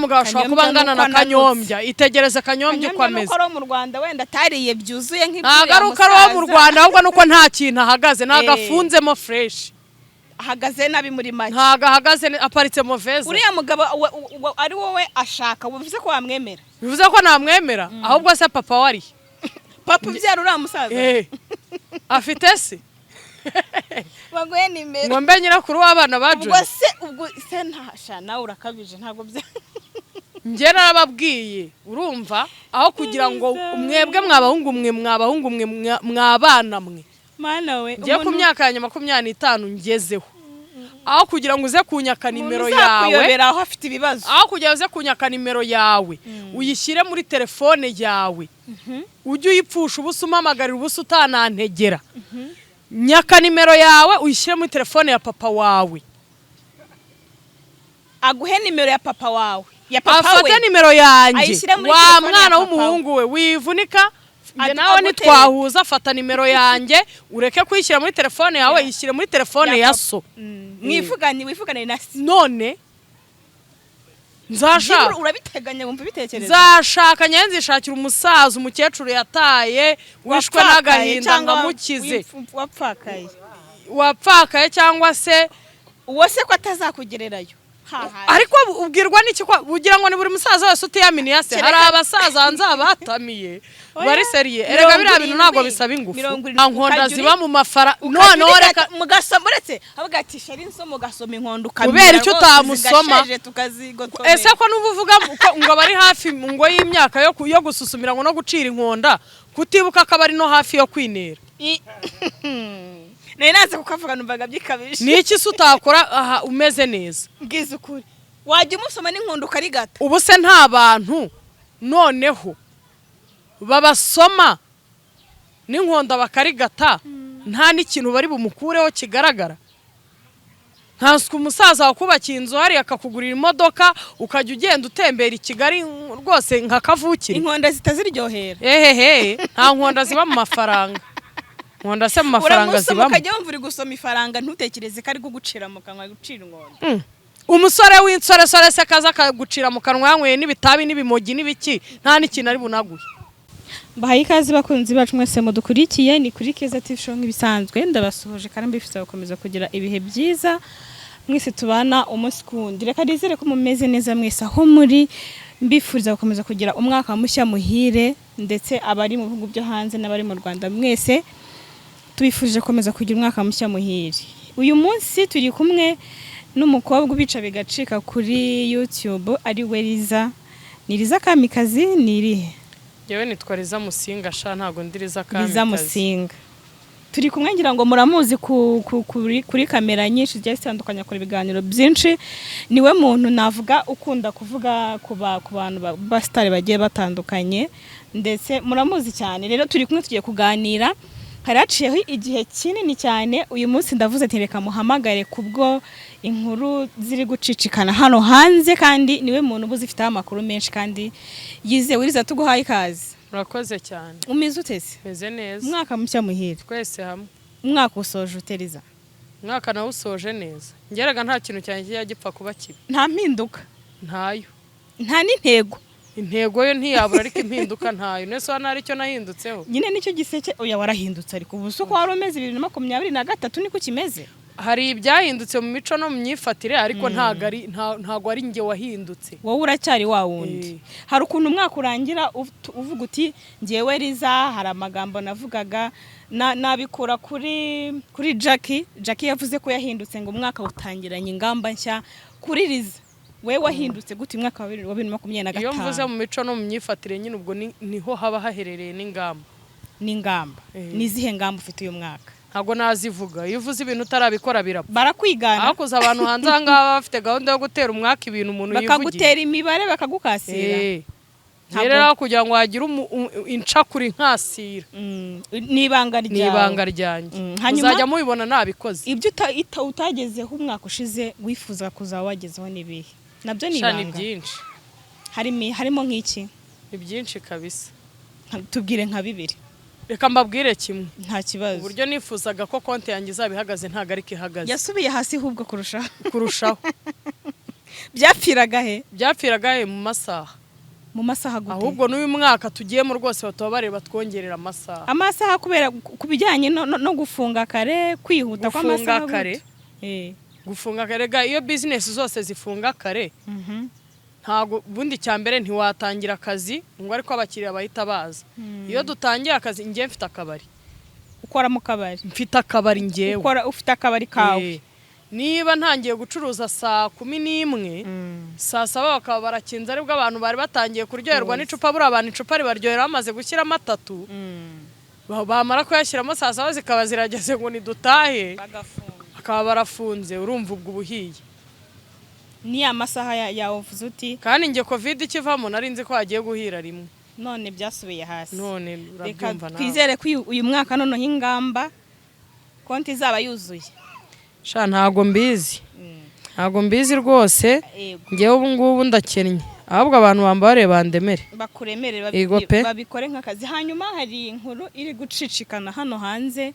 Mugabo ashobora kuba Kanyombya angana nuko na ananutse. Kanyombya. Itegereze Kanyombya uko Kanyombya nuko ameze. ari uwo mu Rwanda, wenda atariye byuzuye Ntabwo nk'iby'uriya ari uko ari uwo mu musaza. Rwanda, ahubwo nuko nta kintu ahagaze, ntabwo afunzemo fresh. Ahagaze nabi muri make. Ntabwo ahagaze, aparitse mauvaise. Uriya mugabo ari wowe ashaka, bivuze ko wamwemera? Bivuze ko namwemera? Ahubwo se papa wari Papa ubyara uriya musaza? Eh, afite se? Baguhe nimero. Ngo mbe nyirakuru w'abana ba Ubwo Johnny? se, ubwo se ntasha, nawe urakabije, ntabwo bya Njye narababwiye, urumva, aho kugira ngo mwebwe mwabahungu mwe, mwabahungu mwe, mwabana mwe, Mana we! ngiye ku myaka yanjye 25 ngezeho, aho kugira ngo uze kunyaka nimero yawe, Uzakuyobera aho afite ibibazo. aho kugira ngo uze kunyaka nimero yawe uyishyire muri telefone yawe, ujye uyipfusha ubusa, umpamagarira ubusa, utanantegera, nyaka nimero yawe uyishyire muri telefone ya papa wawe. Aguhe nimero ya papa wawe, ya papa Afate we. nimero yanjye. Ayishyire muri Wa telefone ya mwana papa we. w'umuhungu we, wivunika njye nawe Agutere. ntitwahuza. Fata nimero yanjye, ureke kuyishyira muri telefone yawe, yishyire muri telefone ya Ya papa. so. Mwivugane, wivugane na se. None nzashaka. Byibura urabiteganya, wumva ibitekerezo? Nzashaka nyange nzishakira umusaza, umukecuru yataye, wishwe Wapfakaye n'agahinda, cyangwa nkamukize. Wapfakaye. Wapfakaye cyangwa se Uwo se ko atazakugererayo? Haha. Ariko ubwirwa n'iki ko ugira ngo ni buri musaza wese utiyaminiye se? Hari abasaza nzabatamiye Oya. bari sérieux erega. Biriya bintu ntabwo 70, bisaba ingufu. 70. Nta nkonda Ukajya ziba mu mafaranga. Ukajya Noneho urigata, reka mugasoma, uretse avuga ati chéri nsoma, ugasoma inkondo ukamira Kubera icyo rwose, utamusoma? zigashaje tukazigotomera. Ese ko nuba uvuga ko ngo bari hafi ngo y'imyaka yo gususumira ngo no gucira inkonda, kutibuka ko abari no hafi yo kwinera? Nari naze kukavuga, numvaga byikabije. Ni iki se utakora aha umeze neza? Mbwiza ukuri, wajya umusoma n'inkondo ukarigata. Ubu se nta bantu noneho babasoma n'inkonda bakarigata, nta n'ikintu bari bumukureho kigaragara? Nkanswe umusaza wakubakiye inzu hariya, akakugurira imodoka, ukajya ugenda utembera i Kigali rwose nka kavukire. Inkonda zitaziryohera. Ehehe, nta nkonda ziba mu mafaranga. Nkonda se mu mafaranga Uramusoma zibamo? ukajya wumva uri gusoma ifaranga, ntutekereze ko ari kugucira mu kanwa, gucira inkonda. Umusore w'insoresore se kaza akagucira mu kanwa, yanyweye n'ibitabi n'ibimogi n'ibiki, nta n'ikintu ari bunaguhe? Mbahaye ikaze bakunzi bacu mwese mudukurikiye, ni kuri Keza TV Show nk'ibisanzwe. Ndabasuhuje kandi mbifuriza gukomeza kugira ibihe byiza mwese tubana umunsi ku wundi. Reka nizere ko mumeze neza mwese aho muri, mbifuriza gukomeza kugira umwaka mushya muhire, ndetse abari mu bihugu byo hanze n'abari mu Rwanda mwese tubifurije gukomeza kugira umwaka mushya muhire. Uyu munsi turi kumwe n'umukobwa ubica bigacika kuri YouTube, ari we Liza. Ni Liza Kamikazi, ni irihe? Yewe, nitwa Liza Musinga sha, ntabwo ndi Liza Liza Kamikazi. Musinga turi kumwe, ngira ngo muramuzi kuri kamera nyinshi zigiye zitandukanye, akora ibiganiro byinshi. Niwe muntu navuga ukunda kuvuga ku bantu ba star bagiye batandukanye, ndetse muramuzi cyane. Rero turi kumwe, tugiye kuganira. Hari haciyeho igihe kinini cyane, uyu munsi ndavuze ati reka muhamagare kubwo inkuru ziri gucicikana hano hanze, kandi niwe muntu uba uzifiteho amakuru menshi kandi yizewe. Liza, tuguhaye ikaze. Murakoze cyane. Umeze utese? Meze neza. Umwaka mushya muhire. Twese hamwe. Umwaka usoje uteriza? Umwaka nawusoje neza. Ngeraga nta kintu cyanjye kijya gipfa kuba kibi. Nta mpinduka? Ntayo. Nta n'intego? Intego yo ntiyabura, ariko impinduka ntayo. Nese hano hari icyo nahindutseho? Nyine nicyo giseke. Oya, warahindutse, ariko ubu si uko wari umeze 2023 niko kimeze. Hari ibyahindutse mu mico no mu myifatire, ariko ntago ari njye wahindutse. Wowe uracyari wa wundi. Eh. Hari ukuntu umwaka urangira uvuga uti ngewe Liza, hari amagambo navugaga nabikura kuri Jackie. Jackie yavuze ko yahindutse, ngo umwaka utangiranye ingamba nshya. Kuri Liza, we wahindutse gute umwaka wa 2025? Iyo mvuze mu mico no mu myifatire nyine, ubwo niho haba haherereye n'ingamba. N'ingamba. Eh. Ni izihe ngamba ufite uyu mwaka? Ntabwo nazivuga. Iyo uvuze ibintu utarabikora birapfa. Barakwigana. Hakuze abantu hanze aha ngaha baba bafite gahunda yo gutera umwaka ibintu umuntu yivugiye. Bakagutera imibare, bakagukasira. Eh. Ntabwo- Rero aho kugira ngo hagire incakura inkasira. Ni ibanga Ni ryawe. ibanga ryanjye. Hanyuma- Uzajya mubibona nabikoze. Ibyo utagezeho umwaka ushize wifuza kuzaba wagezeho ni ibihe? Nabyo ni Sha, ni ibanga. byinshi. Harimo nk'iki? Ni byinshi kabisa. Tubwire nka bibiri. Reka mbabwire kimwe. Nta kibazo. Uburyo nifuzaga ko konti yanjye izaba ihagaze, ntabwo ariko ihagaze. Yasubiye hasi ahubwo kurushaho. Kurushaho. Byapfiraga he? Byapfiraga he? Mu masaha. Mu masaha gute? Ahubwo n'uyu mwaka tugiyemo rwose batubabarire batwongerera amasaha. Amasaha kubera ku bijyanye no gufunga kare, kwihuta Gufunga kw'amasaha kare. gute? Gufunga kare ga, iyo bizinesi zose zifunga kare, ntabwo ubundi cya mbere ntiwatangira akazi ngo ariko abakiriya bahita baza. Iyo dutangiye akazi, njye mfite akabari. Ukora mu kabari? Mfite akabari njyewe. Ukora, ufite akabari kawe? Niba ntangiye gucuruza saa 11, saa 7 bakaba barakinze, aribwo abantu bari batangiye kuryoherwa n'icupa. Buriya abantu icupa ribaryohera bamaze gushyiramo atatu. Bamara kuyashyiramo, saa 7 zikaba zirageze ngo nidutahe, bagafunga. Bakaba barafunze. Urumva ubwo ubuhiye. Ni ya masaha yawe uvuze uti. Kandi njye Covid ikivamo nari nzi ko hagiye guhira rimwe. None byasubiye hasi. None reka urabyumva nawe. Twizere ko uyu mwaka noneho ingamba konti izaba yuzuye. Sha, ntago mbizi, ntago mbizi rwose. Ngewe ubu ngubu ndakennye, ahubwo abantu bambare bandemere. Bakuremere. Yego pe. Babikore nk'akazi. Hanyuma hari inkuru iri gucicikana hano hanze,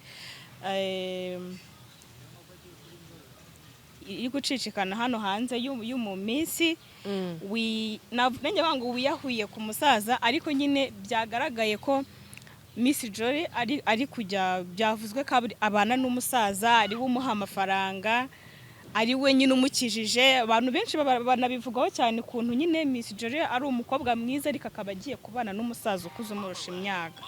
iri gucicikana hano hanze y'umu minsi nanjye banga wiyahuye ku musaza, ariko nyine byagaragaye ko Miss Jolly ari kujya, byavuzwe ko abana n'umusaza, ari we umuha amafaranga, ari we nyine umukijije. Abantu benshi banabivugaho cyane ukuntu nyine Miss Jolly ari umukobwa mwiza, ariko akaba agiye kubana n'umusaza ukuze umurusha imyaka.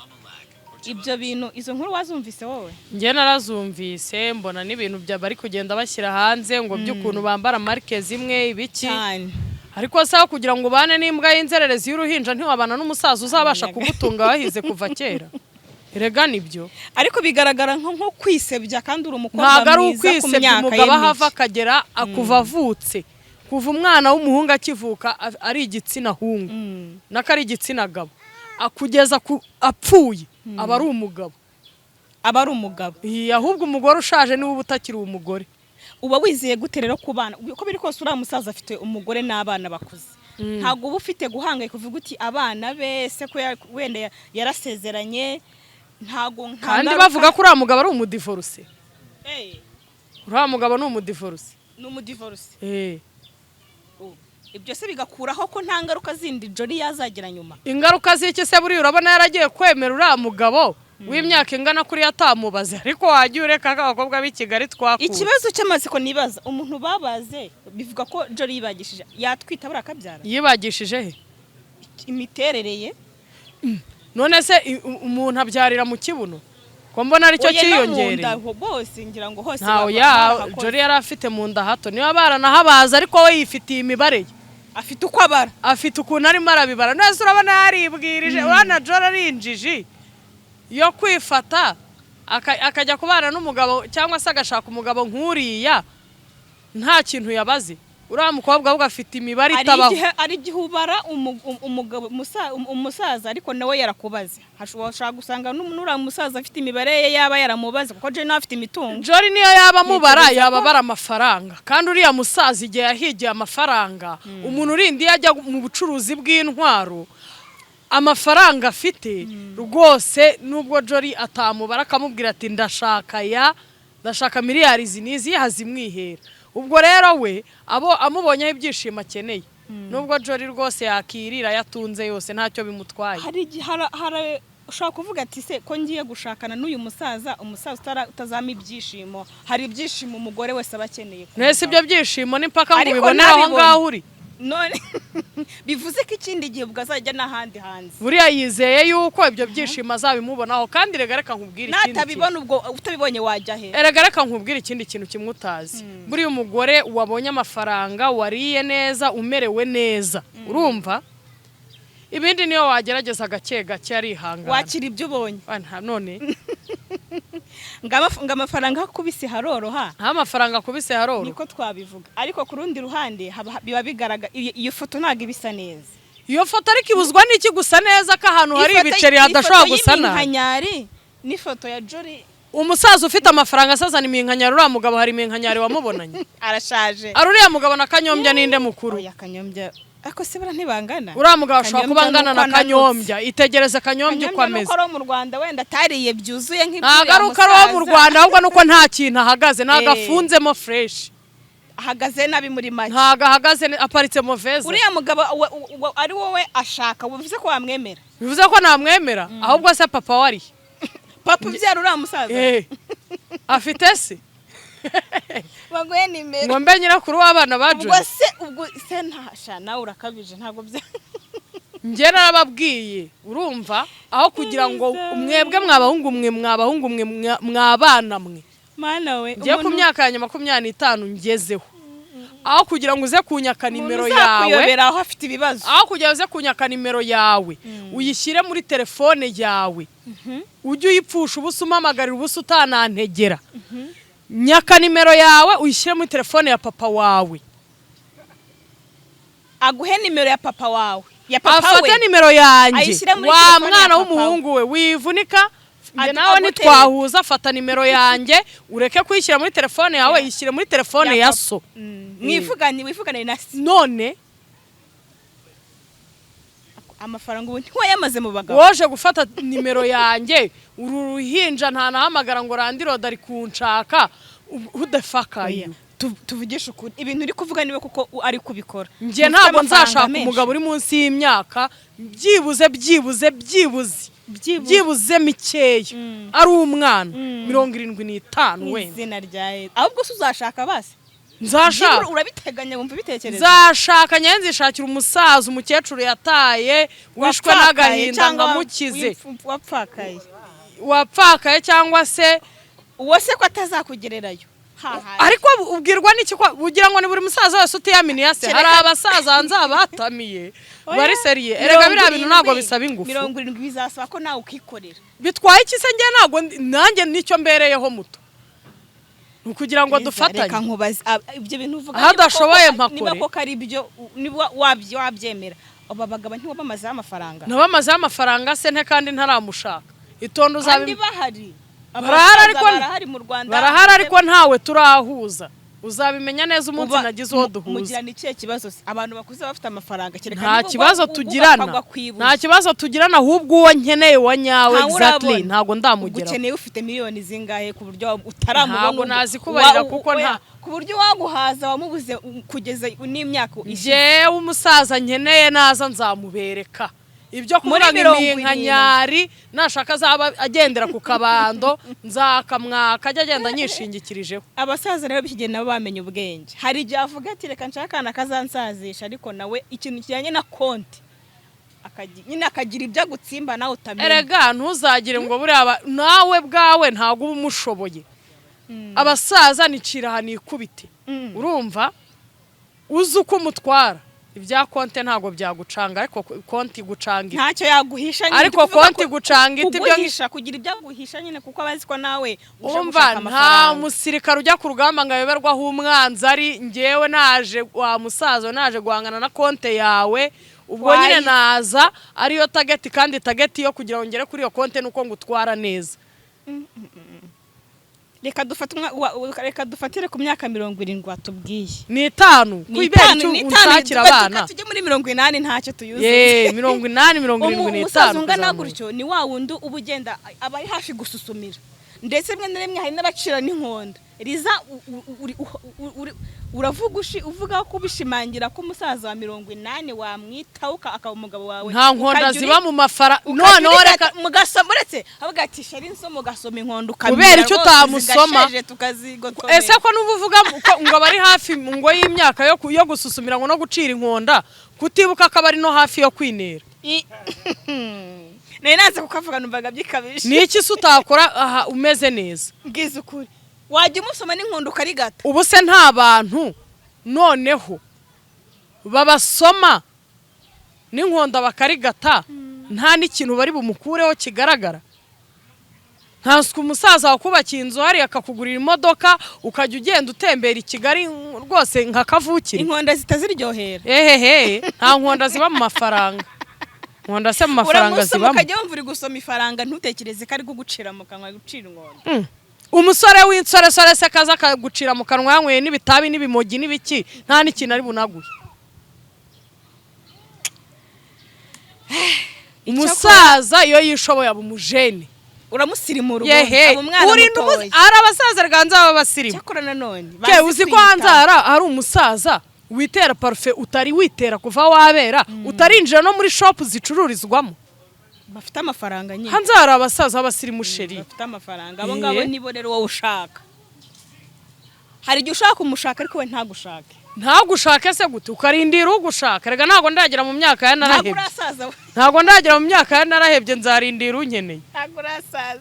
Ibyo bintu, izo nkuru wazumvise wowe? Njye narazumvise, mbona n'ibintu bya bari kugenda bashyira hanze ngo by'ukuntu bambara marike zimwe, ibiki. Cyane. Ariko sawa, kugira ngo ubane n'imbwa y'inzererezi y'uruhinja, ntiwabana n'umusaza uzabasha kugutunga wahize kuva kera? Erega nibyo. Ariko bigaragara nko kwisebya kandi uri umukobwa Ntabwo ari mwiza ku ukwisebya. myaka Umugabo ye aho ava mike. akagera, kuva avutse, kuva umwana w'umuhungu akivuka ari igitsina hungu nako ari igitsina gabo, kugeza apfuye aba ari umugabo. Aba ari umugabo. Iyi, ahubwo umugore ushaje niwe uba utakiri umugore. Uba wizeye gute rero ku bana? Uko biri kose uriya musaza afite umugore n'abana bakuze, ntabwo uba ufite guhangayika uvuga uti abana be se ko wenda yarasezeranye, ntabwo nta Kandi ngaruka- bavuga ko uriya mugabo ari umudivorce. Uriya mugabo ni umudivorce. Ni umudivorce? Eh. Ibyo se bigakuraho ko nta ngaruka zindi Jolly yazagira nyuma? Ingaruka z'iki se? Buriya urabona yaragiye kwemera uriya mugabo w'imyaka ingana kuriya atamubaze? Ariko wajya ureka ko abakobwa b'i Kigali twakuze. Ikibazo cy'amatsiko nibaza, umuntu babaze, bivuga ko Jolly yibagishije, yatwita buriya akabyara? Yibagishije he? Imiterere ye. None se umuntu abyarira mu kibuno, ko mbona aricyo Oya, no mu cyiyongereye? nda bose, ngira ngo hose Ntawe ya barahakoze. Jolly yari afite mu nda hato, niba baranahabaza, ariko we yifitiye imibare ye. Afite uko abara. Afite ukuntu arimo arabibara. None se urabona yaribwirije? Urabona Jolly ari injiji yo kwifata akajya kubana n'umugabo cyangwa se agashaka umugabo nk'uriya nta kintu yabaze? Uriya mukobwa ahubwo afite imibare Hari itabaho. Hari igihe ubara umugabo umusaza, ariko nawe yarakubaze. Ushobora gusanga n'uriya musaza afite imibare ye, yaba yaramubaze, kuko Jolly nawe afite imitungo. Jolly niyo yaba amubara, Ntekereza yaba abara amafaranga. Kandi uriya musaza igihe yahigiye amafaranga, umuntu urinda iyo ajya mu bucuruzi bw'intwaro, amafaranga afite rwose, nubwo Jolly atamubara akamubwira ati ndashaka ya, ndashaka miliyari izi n'izi, yazimwihera. Ubwo rero we abo amubonyeho ibyishimo akeneye, nubwo Jolly rwose yakirira yatunze yose, ntacyo bimutwaye. Hari igihe ushobora kuvuga ati se ko ngiye gushakana n'uyu musaza, umusaza utazama ibyishimo. Hari ibyishimo umugore wese aba akeneye ku Mwese mugabo. ibyo byishimo ni mpaka ngo Ariko ubibonere aho ntabibone. ngaho uri. None bivuze ko ikindi gihe ubwo azajya n'ahandi hanze. Buriya yizeye yuko ibyo byishimo azabimubonaho. Kandi rega reka nkubwire ikindi kintu. Natabibona, ubwo utabibonye wajya he? Erega reka nkubwire ikindi kintu kimwe utazi. Buriya umugore wabonye amafaranga, wariye neza, umerewe neza, urumva ibindi niyo wagerageza gake gake arihangana. Wakira ibyo ubonye. Ah, none Ngo amafaranga akubise haroroha. Nta mafaranga akubise haroroha. Niko twabivuga, ariko ku rundi ruhande biba bigaragara, iyo foto ntabwo iba isa neza. Iyo foto ariko ibuzwa n'iki gusa neza, ko ahantu hari ibiceri hadashobora Ifoto gusa nabi? y'iminkanyari n'ifoto ya Jolly. Umusaza ufite amafaranga asazana iminkanyari? Uriya mugabo hari iminkanyari wamubonanye? Arashaje. Ari uriya mugabo na Kanyombya ninde mukuru? Oya, Kanyombya, ariko se buriya ntibangana? Uriya mugabo ashobora kuba Kanyombya angana nuko na ananutse. Kanyombya. Itegereze Kanyombya uko Kanyombya nuko ameze. ari uwo mu Rwanda, wenda atariye byuzuye Ntabwo nk'iby'uriya ari uko ari uwo mu musaza. Rwanda, ahubwo nuko nta kintu ahagaze, ntabwo Eh. afunzemo fresh. Ahagaze nabi muri make. Ntago ahagaze aparitse mauvaise. Uriya mugabo ari wowe ashaka, bivuze ko wamwemera? Bivuze ko namwemera? Ahubwo se papa warihe? Papa ubyara uriya musaza? Eh, afite se? Baguhe nimero. Ngo mbe nyirakuru w'abana ba Ubwo Johnny? se, ubwo se ntasha, nawe urakabije, ntabwo bya Njye narababwiye, urumva, aho kugira ngo mwebwe mwabahungu mwe, mwabahungu mwe, mwabana mwe, Mana we! ngiye ku myaka yanjye 25 ngezeho, aho kugira ngo uze kunyaka nimero yawe, Uzakuyobera aho afite ibibazo. aho kugira ngo uze kunyaka nimero yawe uyishyire muri telefone yawe, ujye uyipfusha ubusa, umpamagarira ubusa, utanantegera, nyaka nimero yawe uyishyire muri telefone ya papa wawe. Aguhe nimero ya papa wawe, ya papa Afate we. nimero yanjye. Ayishyire muri Wa telefone ya mwana papa. w'umuhungu we, wivunika njye nawe Agutere. ntitwahuza. Fata nimero yanjye, ureke kuyishyira muri telefone yawe, yishyire muri telefone ya papa. so. Mwivugane, wivugane na se. None Amafaranga ubu ntiwayamaze mu bagabo? Woje gufata nimero yanjye, uru ruhinja ntanahamagara ngo randiroda ari kunshaka, who the fuck are you? Tuvugishe ukuri, ibintu uri kuvuga niwe kuko ari kubikora? Njye Ufite ntabwo amafaranga nzashaka menshi. umugabo uri munsi y'imyaka byibuze, byibuze, byibuze, Byibuze. byibuze mikeya, ari umwana, 75 Mu wenda. izina rya Yesu! Ahubwo se uzashaka basi? Nzashaka. Byibura urabiteganya, wumva ibitekerezo? Nzashaka nyawe, nzishakira umusaza umukecuru yataye, wishwe Wapfakaye n'agahinda, cyangwa ngamukize. Wapfakaye. Wapfakaye cyangwa se Uwo se ko atazakugererayo? Haha. Ariko ubwirwa n'iki ko ugira ngo ni buri musaza wese utiyaminiya se? Hari abasaza nzabatamiye bari sérieux. Erega biriya bintu ntabwo bisaba ingufu. 70 bizasaba ko nawe ukikorera. Bitwaye iki se? Njye ntabwo nanjye nicyo mbereyeho muto, ni ukugira ngo Reka dufatanye. nkubaze, ibyo bintu uvuga, Aho niba adashoboye mpakore. Niba koko ari byo, niba wabyemera, aba bagabo ntiwabamazeho amafaranga? Nabamazeho amafaranga se nte kandi ntaramushaka? Itonde Kandi uzabi bahari. Barahari. Abasaza Ariko barahari mu Rwanda. Barahari ariko ntawe turahuza. Uzabimenya neza umunsi nagize uwo duhuza. Mugirana ikihe kibazo se? Abantu bakuze bafite amafaranga, kereka Nta niba kibazo tugirana, ukagwa ku ibuye. nta kibazo tugirana, ahubwo uwo nkeneye wa nyawe, Ntawe exactly, urabona. ntabwo ndamugeraho. Ukeneye ufite miliyoni zingahe ku buryo utaramubona? Ntabwo nazikubarira kuko Ku buryo waguhaza wamubuze kugeza n'imyaka ishize. Njyewe umusaza nkeneye naza nzamubereka. Ibyo Muri kuvuga ngo 70. iminkanyari, nashaka azaba agendera ku kabando, nzakamwaka ajya agenda anyishingikirijeho. Abasaza rero b'iki gihe nabo bamenye ubwenge. Hari igihe avuga ati: "Reka nshake akana kazansazisha," ariko nawe ikintu kijyanye na konti nyine akagira ibyo agutsimba nawe utamenya. Erega ntuzagire ngo buriya nawe bwawe ntabwo uba umushoboye. Abasaza nicira aha nikubite. Urumva, uzi uko umutwara, ibya konti ntabwo byagucanga, ariko konti gucanga ite? Ntacyo yaguhisha nyine. Ariko ndi kuvuga konti gucanga ite, ibyo kuguhisha, kugira ibyo aguhisha nyine, kuko aba azi ko nawe uje Umva, gushaka nta amafaranga. musirikare ujya ku rugamba ngo ayoberwe aho umwanzi ari. Ngewe naje, wa musaza we, naje guhangana na konti yawe, ubwo nyine naza ariyo target, kandi target yo kugira ngo ngere kuri iyo konti ni uko ngutwara neza. Reka dufatire ku myaka 70 watubwiye. Ni itanu. Ni Kubera itanu, icyo ni itanu, unshakira abana. Tujye muri 80, ntacyo tuyuzuze. Ye, 80, 75 Umusaza ungana kuzamura. gutyo ni wa wundi uba ugenda aba ari hafi gususumira, ndetse rimwe na rimwe hari n'abacira n'inkonda riza. Uravuga uvuga ko ubishimangira ko umusaza wa 80 wamwitaho akaba umugabo wawe? Nta nkonda Ukajya ziba mu mafaranga. ukajya Noneho reka mugasoma, uretse avuga ati: "Chéri, nsoma," ugasoma inkonda ukamira Kubera icyo rwose, utamusoma? zigasheje tukazigotomera. Ese ko nuba uvuga ngo bari hafi ngo y'imyaka yo gususumira ngo no gucira inkonda, kutibuka ko abari no hafi yo kwinera? Nari naze kukavuga, numvaga byikabije. Ni iki se utakora aha umeze neza? Mbwiza ukuri, wajya umusoma n'inkondo ukarigata? Ubu se nta bantu noneho babasoma n'inkonda bakarigata, nta n'ikintu bari bumukureho kigaragara? Nkanswe umusaza wakubakiye inzu hariya, akakugurira imodoka, ukajya ugenda utembera i Kigali rwose nka kavukire. Inkonda zitaziryohera. Ehehe, nta nkonda ziba mu mafaranga. Nkonda se mu mafaranga Uramusoma zibamo? ukajya wumva uri gusoma ifaranga, ntutekereze ko ari kugucira mu kanwa, gucira inkonda. Umusore w'insoresore se kaza akagucira mu kanwa, yanyweye n'ibitabi n'ibimogi n'ibiki, nta n'ikintu ari bunaguhe? Umusaza iyo yishoboye aba umujene. Uramusirimura ubundi. Yehe. Aba umwana Urinda mutoya. Hari abasaza rganza b'abasirimu. Cyakora nanone Ke bazi uzi ko kwiyitaho. hanze hari umusaza witera parufe utari witera kuva wabera, utarinjira no muri shop zicururizwamo. Bafite amafaranga nyine. Hanze hari abasaza b'abasirimu, chérie. Bafite amafaranga abo ngabo nibo rero wowe ushaka. Hari igihe ushaka kumushaka ariko we ntagushake. Ntagushake se gute, ukarindira ugushaka? Rega ntabwo ndagera mu myaka ya Ntabwo narahebye. urasaza we. Ntabwo ndagera mu myaka ya narahebye, nzarindira unkeneye. Ntabwo urasaza.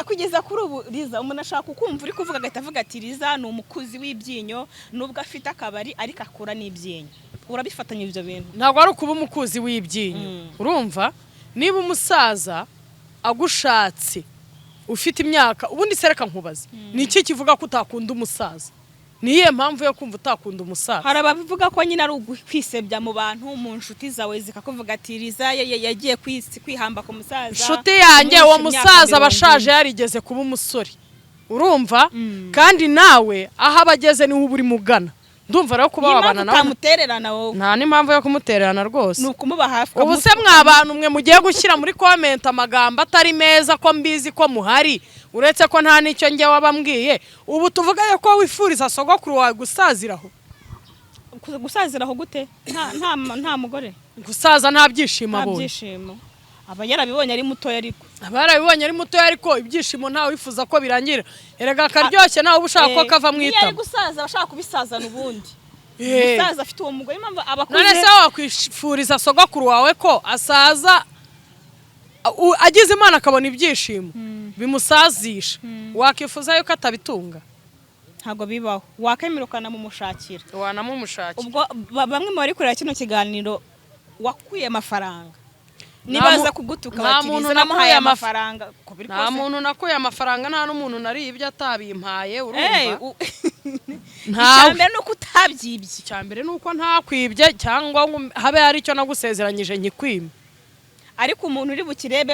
Kugeza kuri ubu, Riza, umuntu ashaka kukumva uri kuvuga agahita avuga ati: "Riza ni umukuzi w'ibyinyo, nubwo afite akabari ariko akura n'ibyinyo." Urabifatanya ibyo bintu? Ntabwo ari ukuba umukuzi w'ibyinyo. Urumva, niba umusaza agushatse ufite imyaka, ubundi se reka nkubaze, ni iki kivuga ko utakunda umusaza? Ni iyihe mpamvu yo kumva utakunda umusaza? Hari abavuga ko nyine ari ukwisebya mu bantu, mu nshuti zawe zikakuvuga ati: "Riza yagiye kwihamba ku musaza." Inshuti yanjye, uwo Umurusha imyaka musaza aba 40. ashaje yarigeze kuba umusore, urumva? Kandi nawe aho aba ageze niho uba urimo ugana. Ndumva rero kuba Niyo wabana mpamvu nawe utamutererana wowe. Nta n'impamvu yo kumutererana rwose. Ni ukumuba hafi. Ubu se mwa bantu mwe mugiye gushyira muri comment amagambo atari meza, ko mbizi ko muhari, uretse ko nta n'icyo njye wabambwiye, ubu tuvuga ko wifuriza sogokuru wawe gusaziraho? Gusaziraho gute? Nta mugore? Gusaza nta byishimo Nta abonye. byishimo. Aba yarabibonye ari mutoya ariko. Aba yarabibonye ari mutoya, ariko ibyishimo ntawe wifuza ko birangira. Erega akaryoshye ntawe uba ushaka ko kava mu Niyo ari itama. gusaza aba ashaka kubisazana ubundi. Gusaza afite uwo mugore, impamvu aba akuze. None se wakwifuriza sogokuru wawe ko asaza, agize Imana akabona ibyishimo bimusazisha, wakifuza yuko atabitunga? Ntabwo bibaho. Wakemera ukanamumushakira. Wanamumushakira. Ubwo bamwe mu bari kureba kino kiganiro wakuye amafaranga, Nta nibaza kugutuka nta bati: muntu "Riza namuhaye nakuye amafaranga," uko biri Nta kose. muntu nakuye amafaranga, nta n'umuntu nariye ibyo atabimpaye. Eh, Urumva, ntawe. Icya mbere ni uko utabyibye. Icya mbere ni uko ntakwibye cyangwa ngo habe hari icyo nagusezeranyije nkikwime. Ariko umuntu uri bukirebe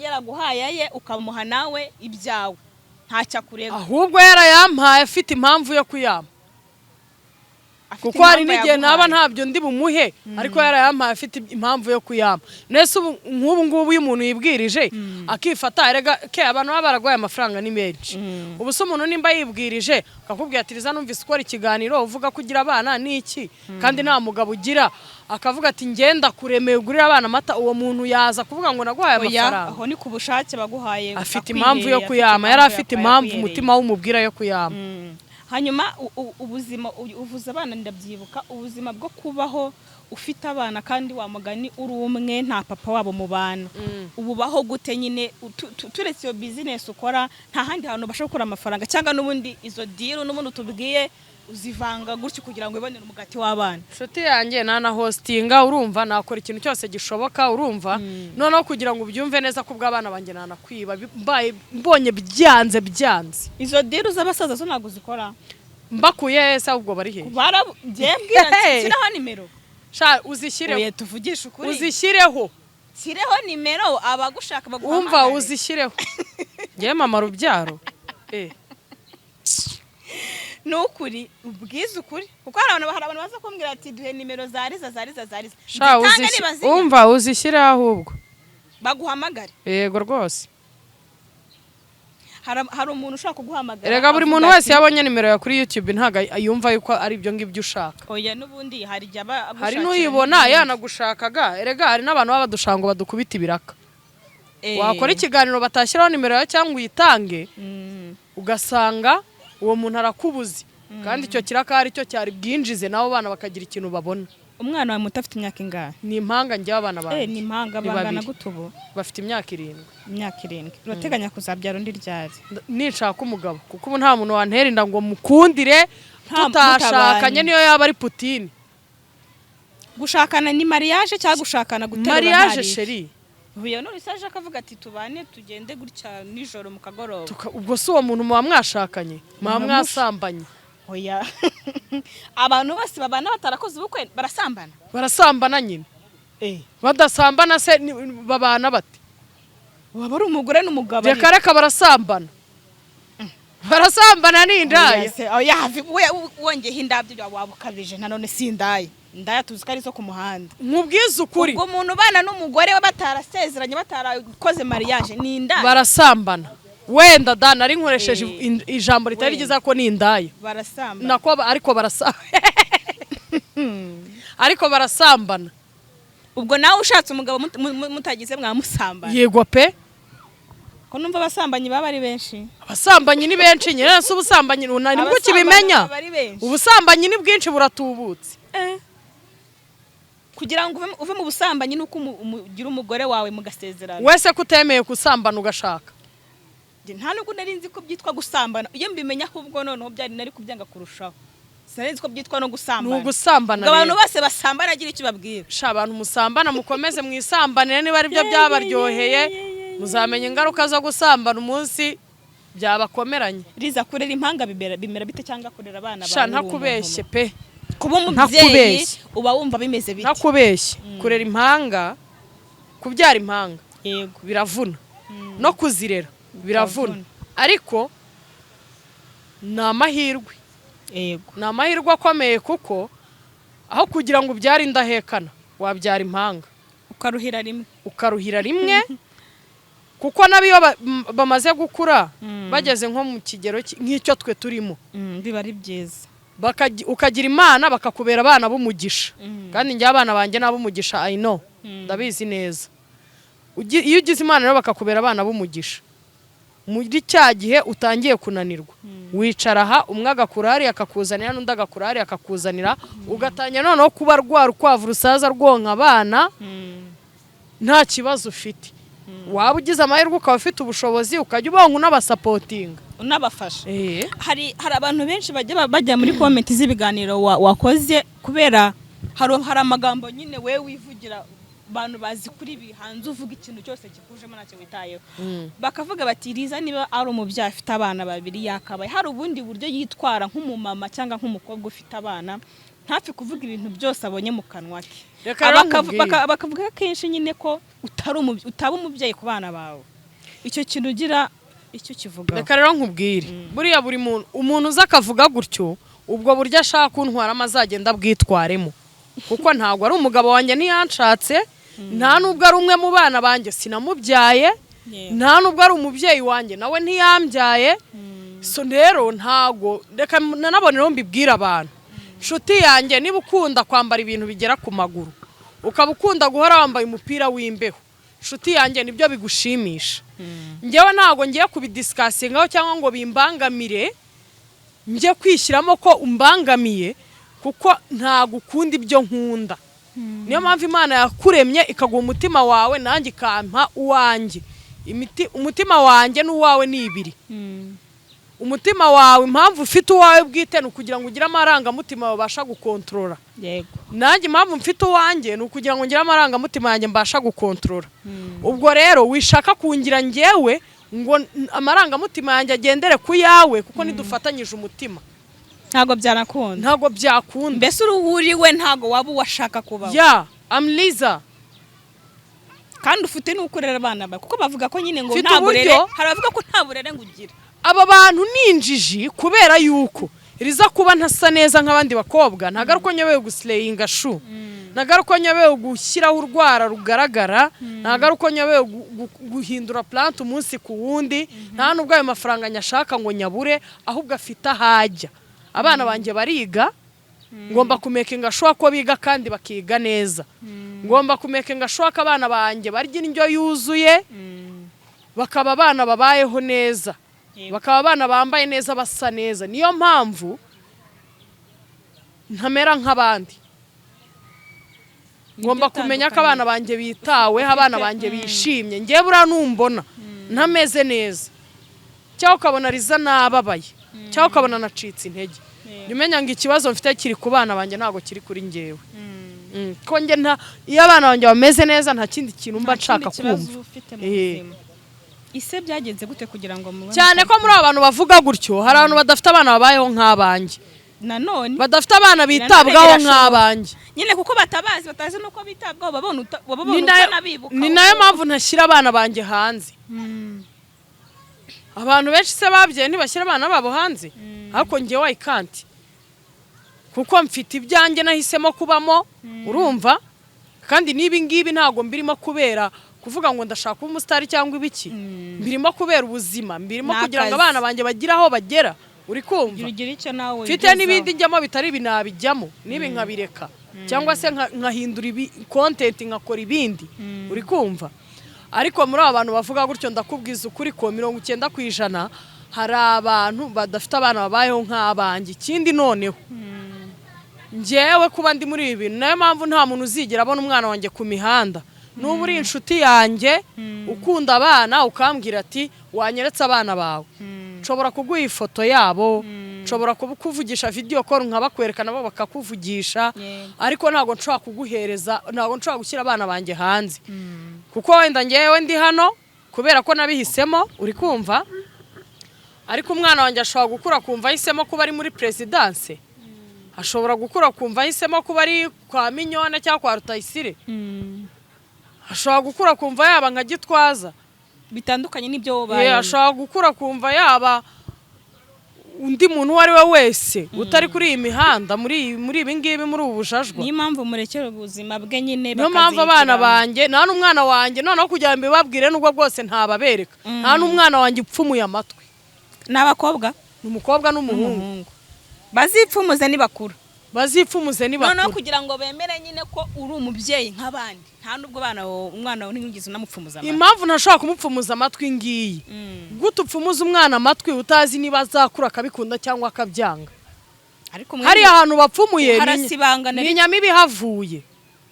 yaraguhaye aye, ukamuha nawe ibyawe, ntacyo akurega. Ahubwo yarayampaye afite impamvu yo kuyampa. Afite Kuko hari impamvu n'igihe naba yaguhaye. ntabyo ndi bumuhe, ariko yarayampaye afite impamvu yo kuyampa. Nese ubu nk'ubu ngubu iyo umuntu yibwirije akifata, erega ke abantu baba baraguhaye amafaranga ni menshi. Ubu se umuntu nimba yibwirije akakubwira ati: "Riza, numvise ukora ikiganiro uvuga ko ugira abana n'iki, kandi nta mugabo ugira," akavuga ati: "Ngenda kuremeye ugurire abana amata," uwo muntu yaza kuvuga ngo naguhaye Oya, amafaranga? Aho ni ku bushake baguhaye. Afite Akwihereye, impamvu yo afite kuyama, yari impamvu afite impamvu yakwihereye. umutima w'umubwira yo kuyama. Hanyuma ubuzima uvuze abana ndabyibuka, ubuzima bwo kubaho ufite abana kandi wa mugani uri umwe, nta papa wabo mu bana, ububaho gute nyine? Turetse iyo business ukora, nta handi hantu ubasha gukura amafaranga, cyangwa n'ubundi izo deal n'ubundi utubwiye uzivanga gutyo kugira ngo wibonere umugati w'abana? Inshuti yanjye, nana hostinga, urumva, nakora ikintu cyose gishoboka, urumva? Noneho kugira ngo ubyumve neza ko ubw'abana banjye nanakwiba mbaye mbonye byanze byanze. Izo deal z'abasaza zo ntabwo zikora? Mbakuye se ahubwo bari hehe? Barabwira. Hey. Shyiraho nimero. Sha, uzishyireho. Oya, tuvugishe ukuri. Uzishyireho. Shyireho nimero, abagushaka Umva, baguhamagare. uzishyireho. Ngewe mama rubyaro. Ni ukuri, ubwize ukuri, kuko hari abantu baza kumbwira ati: "Duhe nimero za Riza, za Riza, za Riza." Sha, Nzitange nibazinya, umva, uzishyireho ahubwo. Baguhamagare. Yego rwose. Hari umuntu ushaka kuguhamagara Erega buri avuga muntu wese ati, yabonye nimero yawe kuri YouTube ntabwo yumva yuko ari ibyo ngibyo ushaka. Oya, n'ubundi hari igihe aba Hari agushakira n'uyibona n'ibindi. yanagushakaga. Erega hari n'abantu baba badushaka ngo badukubite ibiraka. Wakora ikiganiro batashyiraho nimero yawe cyangwa uyitange, ugasanga uwo muntu arakubuze, kandi icyo kiraka ari cyo cyari bwinjize nabo bana bakagira ikintu babona. Umwana wawe muto afite imyaka ingahe? Ni impanga njyewe abana banjye. Ni impanga. Ni Bangana babiri. gute ubu? Bafite imyaka 7. Imyaka 7. Urateganya kuzabyara undi ryari? Ninshaka umugabo, kuko ubu nta muntu wantera inda ngo mukundire tutashakanye, Mutabanye. niyo yaba ari Putini. Gushakana ni mariage cyangwa gushakana guterura? Mariage. Ntari Chérie. Uyu none se aje akavuga ati: "Tubane, tugende gutya nijoro mu kagoroba." Ubwo si uwo muntu muba mwashakanye, muba mwasambanye. Oya, abantu bose babana batarakoze ubukwe barasambana? Barasambana nyine. Badasambana se babana bate? Waba ari umugore n'umugabo. Reka reka, barasambana, barasambana, ni indaya. Oya se, oya, wongeyeho indabyo waba ukabije nanone, si indaya. Indaya tuzi ko ari zo ku muhanda. Nkubwize ukuri. Ubwo umuntu ubana n'umugore we batarasezeranye, batarakoze mariage, ni indaya? Barasambana wenda da, nari nkoresheje ijambo ritari Wenda. ryiza, ko ni indaya. Barasambana. Nako ariko barasambana. Ubwo nawe ushatse umugabo mutagize mwamusambana? Yego pe. Ko numva abasambanyi baba ari benshi. Abasambanyi ni benshi nyine. Se ubusambanyi nibwo Abasambanyi ukibimenya? baba ari benshi. Ubusambanyi ni bwinshi, buratubutse. Kugira ngo uve mu busambanyi ni uko ugira umugore wawe mugasezerana. Wese ko utemeye gusambana ugashaka? Njye nta nubwo nari nzi ko byitwa gusambana. Iyo mbimenya ahubwo noneho byari nari kubyanga kurushaho. Sinari nzi ko byitwa no Ni gusambana. ugusambana. Ngo abantu Rero bose basambana agira icyo babwira. Sha, abantu musambana mukomeze mwisambanire niba aribyo byabaryoheye. Muzamenya ingaruka zo gusambana umunsi byabakomeranye. Riza, kurera impanga bimera bite, cyangwa kurera abana Sha, bawe uri ntakubeshye umuntu pe. umwe? Kuba umubyeyi Ntakubeshye. uba wumva bimeze bite? Ntakubeshye, kurera impanga, kubyara impanga biravuna, no kuzirera biravuna, Biravuna. ariko ni amahirwe. Ni amahirwe akomeye, kuko aho kugira ngo ubyare indahekana wabyara impanga. Ukaruhira rimwe. Ukaruhira rimwe, kuko nabo iyo bamaze gukura, bageze nko mu kigero nk'icyo twe turimo, Biba ari byiza. Ukagira Imana bakakubera abana b'umugisha. Kandi njye abana banjye ni ab'umugisha, I know, ndabizi neza. Iyo ugize Imana rero bakakubera abana b'umugisha, muri cya gihe utangiye kunanirwa, wicara aha, umwe agakura hariya akakuzanira, n'undi agakura hariya akakuzanira, ugatangira noneho kuba rwa rukwavu rusaza rwonka abana nta kibazo ufite. Waba ugize amahirwe ukaba ufite ubushobozi, ukajya ubonka unabasupportinga. Unabafasha. Hari abantu benshi bajya muri comment z'ibiganiro wakoze, kubera hari amagambo nyine we wivugira, abantu bazi kuri ibi hanze, uvuga ikintu cyose kikujemo ntacyo witayeho, bakavuga bati: "Riza niba ari umubyeyi afite abana babiri, yakabaye hari ubundi buryo yitwara nk'umumama cyangwa nk'umukobwa ufite abana, ntapfe kuvuga ibintu byose abonye mu kanwa ke." Reka rero nkubwire. Bakavuga kenshi nyine ko utaba umubyeyi ku bana bawe. Icyo kintu ugira icyo kivugaho? Reka rero nkubwire, buriya buri muntu, umuntu uza akavuga gutyo, ubwo buryo ashaka kuntwaramo azagenda abwitwaremo, kuko ntabwo ari umugabo wanjye, ntiyanshatse, nta nubwo ari umwe mu bana banjye, sinamubyaye, nta nubwo ari umubyeyi wanjye, nawe ntiyambyaye. So rero ntago, reka nanabone mbibwire abantu: nshuti yanjye, niba ukunda kwambara ibintu bigera ku maguru, ukaba ukunda guhora wambaye umupira w'imbeho, nshuti yanjye, nibyo bigushimisha. Njyewe ntabwo ngiye kubidiscussingaho cyangwa ngo bimbangamire, njye kwishyiramo ko umbangamiye, kuko ntabwo ukunda ibyo nkunda. Niyo mpamvu Imana yakuremye ikaguha umutima wawe, nanjye ikampa uwanjye. Umutima wanjye n'uwawe ni ibiri. Umutima wawe, impamvu ufite uwawe bwite, ni ukugira ngo ugire amarangamutima babasha gukontorora. Nanjye impamvu mfite uwanjye ni ukugira ngo ngire amarangamutima yanjye mbasha gukontorora. Ubwo rero wishaka kungira njyewe ngo amarangamutima yanjye agendere ku yawe, kuko nidufatanyije umutima Ntabwo byanakunda. Ntabwo byakunda. Mbese uruhu uriwe ntabwo waba uwashaka kubaho. Yeah, I'm Liza. Kandi ufite n'uko urera abana bawe, kuko bavuga ko nyine ngo Mfite nta burere. uburyo. Hari abavuga ko nta burere ngo ugira. Aba bantu ni injiji, kubera yuko riza kuba ntasa neza nk'abandi bakobwa, ntabwo ari uko nyobewe guslayinga shu, ntabwo ari uko nyobewe gushyiraho urwara rugaragara, ntabwo ari uko nyobewe guhindura plante umunsi ku wundi, nta nubwo ayo mafaranga nyashaka ngo nyabure, ahubwo afite ahajya. Abana banjye bariga, ngomba kumakinga sure ko biga kandi bakiga neza, ngomba kumakinga sure ko abana banjye barya indyo yuzuye, bakaba abana babayeho neza, bakaba abana bambaye neza, basa neza. Niyo mpamvu ntamera nk'abandi. Ngomba kumenya ko abana banjye bitaweho, abana banjye bishimye. Ngewe buriya numbona ntameze neza, cyangwa ukabona Riza nababaye, cyangwa ukabona nacitse intege, jya umenya ngo ikibazo mfite kiri ku bana banjye, ntabwo kiri kuri ngewe. Ko njye nta, iyo abana banjye bameze neza, nta kindi kintu mba Nta kindi nshaka kibazo kumva. uba ufite mu buzima. Ise byagenze gute kugira ngo mubone? Cyane ko muri abo bantu bavuga gutyo hari abantu badafite abana babayeho nk'abanjye, Nanone badafite abana bitabwaho birashoboka. nk'abanjye. Nyine kuko batabazi, batazi n'uko bitabwaho, babona Ni nayo utanabibuka. Ni nayo mpamvu ntashyira abana banjye hanze. Abantu benshi se babyaye ntibashyira abana babo hanze? Ariko njyewe I can't. Kuko mfite ibyanjye nahisemo kubamo, urumva? Kandi n'ibi ngibi ntabwo mbirimo kubera kuvuga ngo ndashaka kuba umusitari cyangwa ibiki. Mbirimo kubera ubuzima, mbirimo Ni kugira ngo akazi. abana banjye bagire aho bagera, uri kumva? Ugira icyo nawe Mfite wigezaho. n'ibindi njyamo bitari ibi, nabijyamo n'ibi nkabireka, cyangwa se nkahindura ibi content, nkakora ibindi, uri kumva? Ariko muri aba bantu bavuga gutyo, ndakubwiza ukuri ko 90% hari abantu badafite abana babayeho nk'abanjye. Ikindi noneho, njyewe kuba ndi muri ibi bintu, nayo mpamvu nta muntu uzigera abona umwana wanjye ku mihanda. Nuba uri inshuti yanjye ukunda abana, ukambwira ati: "Wanyeretse abana bawe?" Nshobora kuguha ifoto yabo, nshobora kukuvugisha video call nkabakwereka, nabo bakakuvugisha. Ariko ntabwo nshobora kuguhereza, ntabwo nshobora gushyira abana banjye hanze, kuko wenda ngewe ndi hano kubera ko nabihisemo, uri kumva? Ariko umwana wanjye ashobora gukura akumva ahisemo kuba ari muri Perezidanse, ashobora gukura akumva ahisemo kuba ari kwa Minyone cyangwa kwa Rutayisire, ashobora gukura akumva yaba nka Gitwaza. Bitandukanye n'ibyo wowe Yeah, ubayemo. Ashobora gukura akumva yaba undi muntu uwo ari we wese utari kuri iyi mihanda, muri ibi ngibi, muri ubu bujajwa. Niyo mpamvu murekera ubuzima bwe nyine. Niyo mpamvu abana Bakazihitiramo. banjye, nta n'umwana wanjye, noneho kugira ngo mbibabwire, nubwo bwose ntababereka, nta n'umwana wanjye upfumuye amatwi. Ni abakobwa? Ni umukobwa n'umuhungu. N'umuhungu. Bazipfumuze nibakura. Bazipfumuze Noneho nibakura. kugira ngo bemere nyine ko uri umubyeyi nk'abandi, nta nubwo abana bawe, umwana wawe ntiwigeze unamupfumuza amatwi. Impamvu ntashobora kumupfumuza amatwi ngiyi: gute upfumuza umwana amatwi utazi niba azakura akabikunda cyangwa akabyanga? Ariko Hariya hantu bapfumuye harasibangana. Ni inyama iba ihavuye.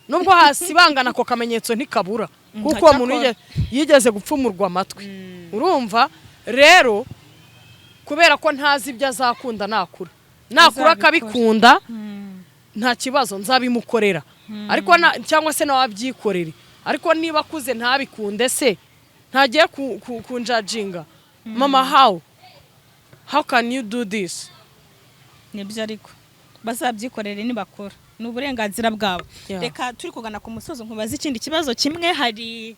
Nubwo hasibangana, ako kamenyetso ntikabura, kuko uwo muntu Cyakora. yigeze gupfumurwa amatwi, urumva? Rero kubera ko ntazi ibyo azakunda nakura, nakura Azabikora. akabikunda, nta kibazo, nzabimukorera. Ariko cyangwa se nawe abyikorere. Ariko niba akuze ntabikunde se, ntagiye kunjajinga: "Mama, how can you do this?" Nibyo, ariko bazabyikorere nibakura, ni uburenganzira bwabo. Yeah. Reka turi kugana ku musozo nkubaze ikindi kibazo kimwe. Hari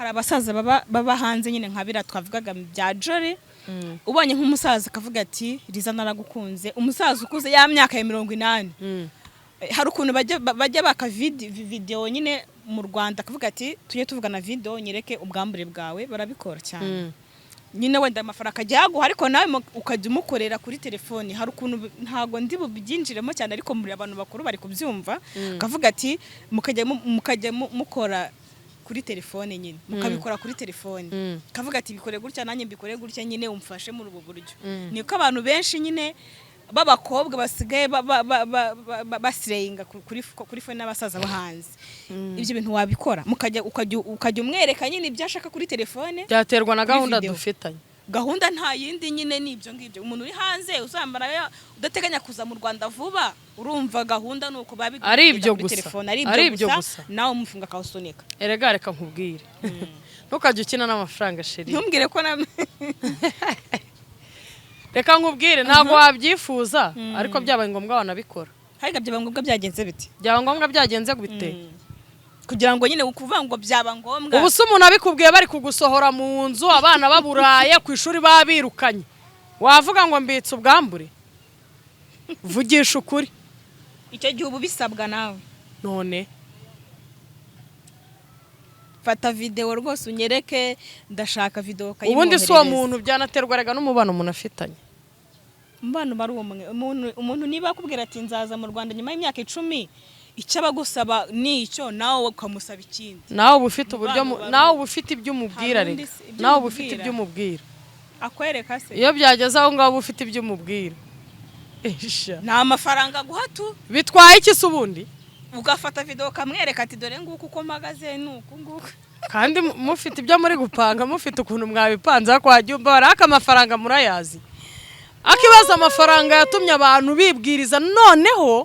abasaza baba hanze nyine, nka biriya twavugaga bya Jore. Ubonye nk'umusaza akavuga ati: "Riza, naragukunze," umusaza ukuze ya myaka ya 80, hari ukuntu bajya baka video nyine mu Rwanda, akavuga ati: "Tujye tuvugana video, nyereke ubwambure bwawe." Barabikora cyane nyine. Wenda amafaranga akajya yaguha, ariko nawe ukajya umukorera kuri telefoni. Hari ukuntu ntabwo ndi bubyinjiremo cyane, ariko muri abantu bakuru bari kubyumva. Akavuga ati mukajya mukora kuri telefone nyine, mukabikora kuri telefone. Kavuga ati: "Bikore gutya, nanjye mbikore gutya nyine, umfashe muri ubu buryo." Niko abantu benshi nyine b'abakobwa basigaye basireyinga kuri phone n'abasaza bo hanze. Ibyo bintu wabikora, mukajya ukajya umwereka nyine ibyo ashaka kuri telefone? Byaterwa na Kuri gahunda video. dufitanye. Gahunda nta yindi nyine, ni ibyo ngibyo. Umuntu uri hanze uzambara udateganya kuza mu Rwanda vuba, urumva gahunda ni uko babi Ari ibyo kuri gusa. telefone, ari Ari ibyo ibyo gusa, gusa. nawe umufunga akawusunika. Erega reka nkubwire, ntukajye ukina n'amafaranga, chérie. Ntumbwire ko na Reka nkubwire, ntabwo wabyifuza, ariko byabaye ngombwa wanabikora. Harya byaba ngombwa byagenze bite? Byaba ngombwa byagenze gute? Kugira ngo nyine ukuvuga ngo byaba ngombwa. Ubu se umuntu abikubwiye, bari kugusohora mu nzu, abana baburaye ku ishuri, babirukanye, wavuga ngo mbitse ubwambure? Vugisha ukuri. Icyo gihe uba ubisabwa nawe. None? Fata videwo rwose unyereke, ndashaka videwo. Ubundi si uwo muntu, byanaterwa rega n'umubano umuntu afitanye. Umubano uba ari umwe. Umuntu niba akubwira ati: "Nzaza mu Rwanda nyuma y'imyaka 10," icyo aba agusaba ni icyo, nawe ukamusaba ikindi. Nawe uba ufite uburyo Umubano uba ari nawe uba ufite ibyo umubwira. Hari undi Rega si- ibyo nawe uba ufite umubwira. ibyo umubwira. Akwereka se? Iyo byageze aho ngaho, uba ufite ibyo umubwira. Isha. Ni amafaranga aguha tu. Bitwaye iki se ubundi? Ugafata videwo ukamwereka ati: "Dore nguku uko mpagaze, ni uku nguku." Kandi mufite ibyo muri gupanga, mufite ukuntu mwabipanze, ariko wajya umva baraka amafaranga, murayazi. Akibaza amafaranga yatumye abantu bibwiriza, noneho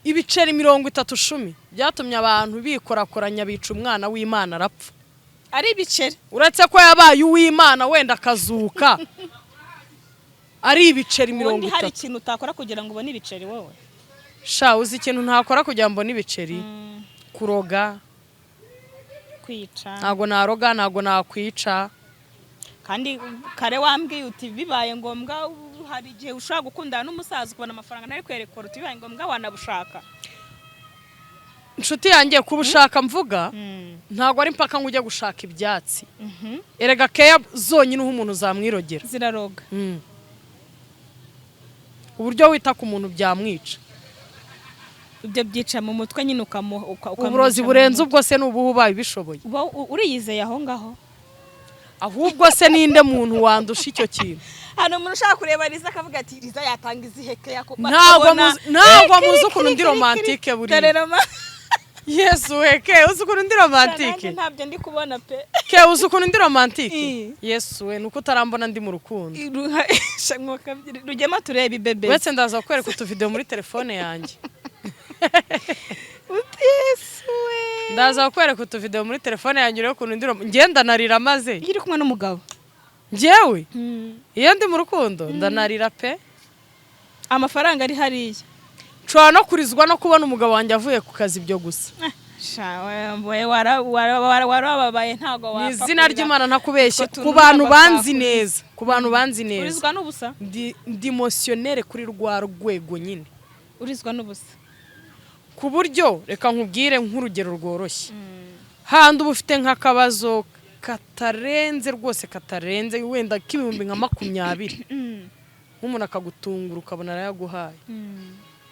ibiceri 30 cumi byatumye abantu bikorakoranya, bica umwana w'Imana arapfa. Ari ibiceri. Uretse ko yabaye uw'Imana, wenda akazuka, ari ibiceri mirongo Ubundi hari itatu. ikintu utakora kugira ngo ubone ibiceri wowe? Sha, uzi ikintu ntakora kugira ngo mbone ibiceri? Kuroga. Kwica? Ntabwo naroga, ntabwo nakwica. Kandi kare wambwiye uti bibaye ngombwa, hari igihe ushobora gukundana n'umusaza ukabona amafaranga ntari kwerekora, uti bibaye ngombwa wanabushaka. Inshuti yanjye, kubushaka mvuga ntabwo ari mpaka ngo ujye gushaka ibyatsi. Erega keya zonyine uha umuntu zamwirogera. Ziraroga. Uburyo wita ku muntu byamwica. Ibyo byica mu mutwe nyine, ukamwica Uburozi mu burenze mutwe. ubwo se ni ubuhe ubaye ubishoboye? Uba uriyizeye aho ngaho? Ahubwo se ninde muntu wandusha icyo kintu? Hano umuntu ushaka kureba Liza akavuga ati Liza yatanga izihe keya? Ntabwo muzi ukuntu ndi romantique buriya. Dore roma. Yesu we, ke uzi ukuntu ndi romantique? Nanjye ntabyo ndi kubona pe. Ke uzi ukuntu ndi romantique? Yesu we, nuko utarambona ndi mu rukundo. Rugema tureba ibebe. Uretse ndaza kukwereka utuvidewo muri telefone yanjye. Yesu we! Ndaza kukwereka utuvidewo muri telefone yanjye urebe ukuntu ndi ngenda narira maze. Iyo uri kumwe n'umugabo? Njyewe iyo ndi mu rukundo ndanarira pe. Amafaranga ari hariya. Nshobora no kurizwa no kubona umugabo wanjye avuye ku kazi, ibyo gusa. Sha, we warababaye, ntabwo Ni wapfa izina kurira. ry'Imana ntakubeshye. Utwo tuntu Ku bantu ntabwo banzi twakuriza. neza, ku bantu banzi neza, Urizwa n'ubusa. ndi émotionnelle kuri rwa rwego nyine. Urizwa n'ubusa. Ku buryo, reka nkubwire nk'urugero rworoshye, handi uba ufite nk'akabazo katarenze rwose, katarenze wenda k'ibihumbi nka 20, nk'umuntu akagutungura ukabona arayaguhaye,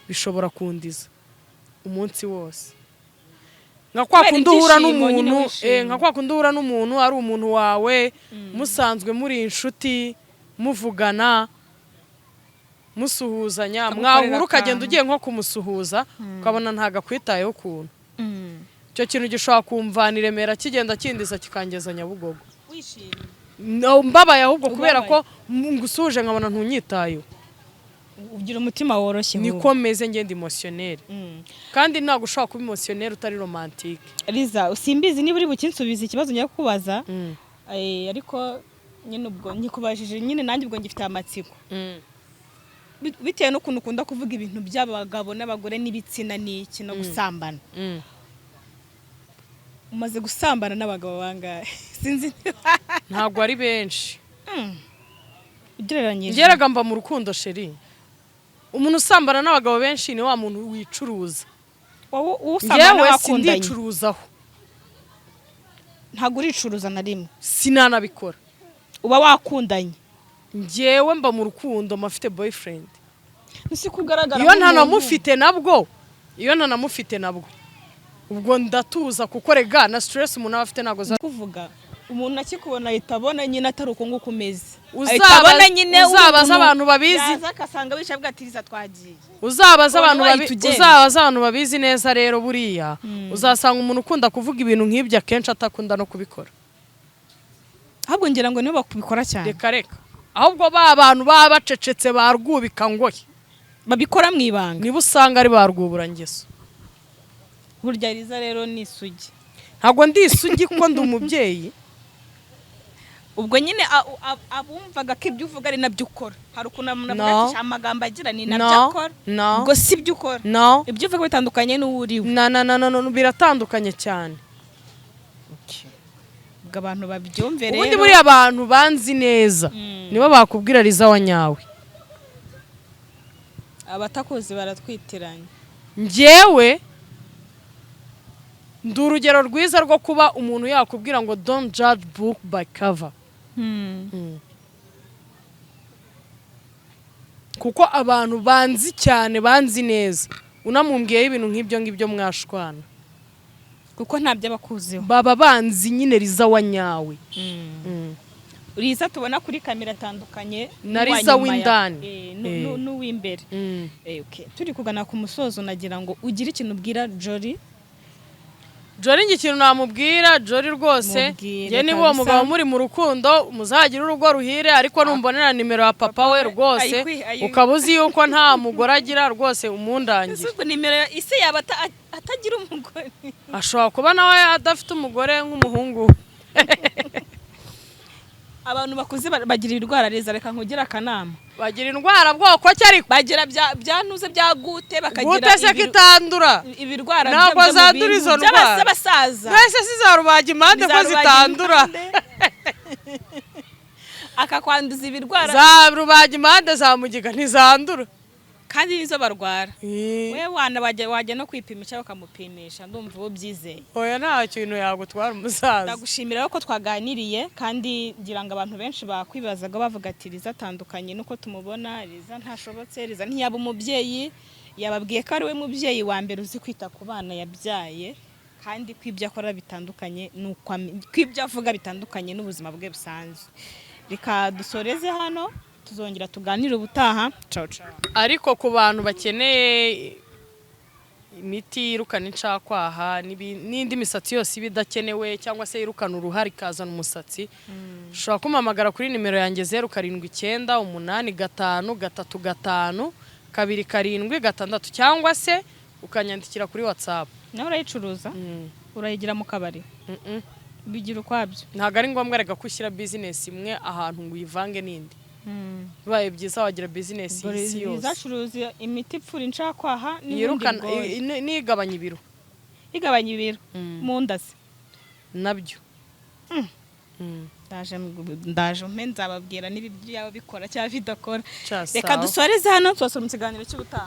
bishobora kundiza umunsi wose, nka kwa Kubera kundi uhura ibyishimo nyine, n'umuntu wishimye. Nka kwa kundi uhura n'umuntu ari umuntu wawe, musanzwe muri inshuti, muvugana, musuhuzanya, Akagukorera mwahura ukagenda akantu. ugiye nko kumusuhuza ukabona ntabwo akwitayeho ukuntu. Icyo kintu gishobora kumvana i Remera kigenda kindiza kikangeza Nyabugogo. Wishimye? No, mbabaye ahubwo kubera Ubabaye. ko ngusuhuje nkabona ntunyitayeho. Ugira umutima woroshye. Niko meze, ngenda émotionnelle, kandi ntabwo ushobora kuba émotionnelle utari romantique. Liza, simbizi niba uri bukinsubize ikibazo ngiye kukubaza, ariko nyine ubwo nkikubajije nyine nanjye ubwo ngifite amatsiko. Bitewe n'ukuntu ukunda kuvuga ibintu by'abagabo n'abagore n'ibitsina n'iki no gusambana, umaze gusambana n'abagabo bangahe? Sinzi niba Ntabwo ari benshi. Ugereranyije. Ngeraga mba mu rukundo, chérie. Umuntu usambana n'abagabo benshi ni wa muntu wicuruza. Wowe usambana Ngewe n'abakundanye? sindicuruzaho. Ntabwo uricuruza na rimwe? Sinanabikora. Uba wakundanye? Ngewe mba mu rukundo, mba mfite boyfriend. Nsi kugaragara Iyo nk'umuntu. ntanamufite nabwo, iyo ntanamufite nabwo ubwo ndatuza, kuko rega na stress umuntu aba afite ntabwo za Kuvuga umuntu akikubona ahita abona nyine atari uko nguko umeze. Ahita abona nyine uri Uzabaza umuntu abantu babizi. yaza akasanga wicaye avuga ati Liza twagiye. Uzabaza Ubona abantu wahita ugenda. Uzabaza abantu babizi neza rero, buriya uzasanga umuntu ukunda kuvuga ibintu nk'ibyo akenshi atakunda no kubikora. Ahubwo ngira ngo nibo bakubikora cyane. Reka reka, ahubwo ba bantu baba bacecetse ba rwubika ngoyi babikora mu ibanga. Niba usanga ari ba rwuburangeso. Burya Liza rero ni isugi. Ntabwo ndi isugi kuko ndi umubyeyi. Ubwo nyine abumvaga ko ibyo uvuga ari nabyo ukora, hari ukuntu umuntu avuga No. ati amagambo agira ni nabyo No. akora. No. Ubwo si ibyo ukora? No. Ibyo uvuga bitandukanye n'uwo uriwe? Na na na na no, biratandukanye cyane. Ubwo abantu babyumve rero. Ubundi buriya abantu banzi neza nibo bakubwira Liza wa nyawe. Abatakuzi baratwitiranya. Njyewe ndi urugero rwiza rwo kuba umuntu yakubwira ngo don't judge book by cover, kuko abantu banzi cyane, banzi neza, unamumbwiyeho ibintu nk'ibyo ngibyo mwashwana. Kuko ntabyo abakuziho. Baba banzi nyine Liza wa nyawe. Liza tubona kuri kamera atandukanye Na n'uwa Liza nyuma w'indani. N'uw'imbere. Okay. Turi kugana ku musozo, nagira ngo ugire ikintu ubwira Jolly. Jolly, njye ikintu namubwira Jolly rwose, Mubwire njye niba uwo kabisa. mugabo muri mu rukundo, muzagire urugo ruhire, ariko numbonera nimero ya papa we rwose, ukaba uzi yuko nta mugore agira rwose, umundangire. Ese ubwo nimero ise yaba atagira umugore? Ashobora kuba nawe adafite umugore nk'umuhungu we. Abantu bakuze bagira ibirwara. Reza, reka nkugire akanama. Bagira indwara bwoko ki ariko? Bagira bya byantuze bya gute, bakagira Gute se ko itandura? Ibirwara Ntabwo byo mu zandura bintu izo ndwara. by'abasaza. Mbese si za rubagimpande ko Ni za zitandura? rubagimpande. Akakwanduza ibirwara. Za rubagimpande, za mugiga ntizandura. Kandi nizo barwara. Eh. We wana wajya no kwipimisha, bakamupimisha, ndumva uwo byizeye. Oya, nta kintu yagutwara umusaza. Ndagushimira rero ko twaganiriye, kandi ngira ngo abantu benshi bakwibazaga bavuga ati: "Liza atandukanye nuko tumubona, Liza ntashobotse, Liza ntiyaba umubyeyi." Yababwiye ko ari we mubyeyi wa mbere uzi kwita ku bana yabyaye, kandi ko ibyo akora bitandukanye n'uko ko ibyo avuga bitandukanye n'ubuzima bwe busanzwe. Reka dusoreze hano, tuzongera tuganire ubutaha. Ciao ciao. Ariko ku bantu bakeneye imiti yirukana incakwaha n'indi misatsi yose iba idakenewe, cyangwa se yirukana uruhara ikazana umusatsi, ushobora kumpamagara kuri nimero yanjye 0798535276, cyangwa se ukanyandikira kuri WhatsApp. Nawe urayicuruza? Urayigira mu kabari? Mm-mm. Bigira ukwabyo? Ntabwo ari ngombwa reka ko ushyira bizinesi imwe ahantu ngo uyivange n'indi. Bibaye byiza wagira bizinesi y'isi yose. Izacuruza imiti ipfura incakwaha n'ubundi yirukana bwoya. N'igabanya ibiro. Igabanya ibiro mu nda se? Nabyo. Ndaje, ndaje mpe nzababwira niba ibyo yaba bikora cyangwa bidakora. Ca Reka sawa. dusoreze hano, tubasura mu kiganiro cy'ubutaha.